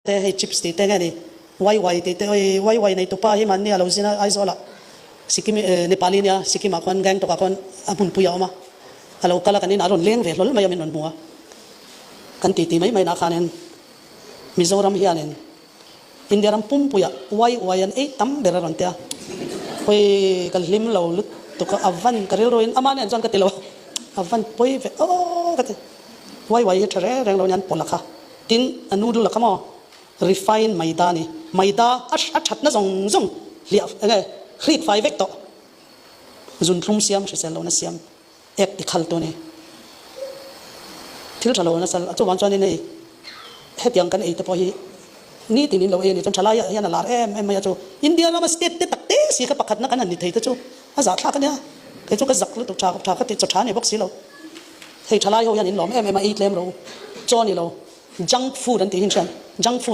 Te hei chips tih te nge ni wai wai tih te oi wai wai nei tupa hi mahni a lo zin a Aizawl ah Sikkim Nepali nia Sikkim ah khuan Gangtok ah khuan a hmunpui a awm a a lo kal a kan inah a rawn leng ve hlawl mai a min rawn hmu a kan ti ti mai mai nah khanin Mizoram hianin India ram pumpuiah wai wai an ei tam ber a rawn ti a oi ka hlim lo lutuk a a van ka rilru in amah nen chuan ka ti lo a a van pawi ve aw ka ti wai wai hi tha reng reng lo nia an pawlh a kha. Tin, a noodle a kha maw? Refine maida a ni. Maida a a thatna zawng zawng hliah eng nge hrit fai vek tawh. Zunthlum siam hrisel lohna siam ek ti khal tu a ni. Thil tha lo nasa chuvang chuanin hei hetiang kan ei te pawh hi nitin in lo ei a ni chuan thalai ah hian a lar em em mai a chu India lama state te tak te si kha pakhatna kan han ni thei te chu a zahthlak a nia. Kei chu ka zak lutuk tha tha ka ti chaw tha a ni bawk si lo. Hei thalai ho hian in lawm em em a ei tlem ro chaw ni lo junk food an tih hi in hriat junk food.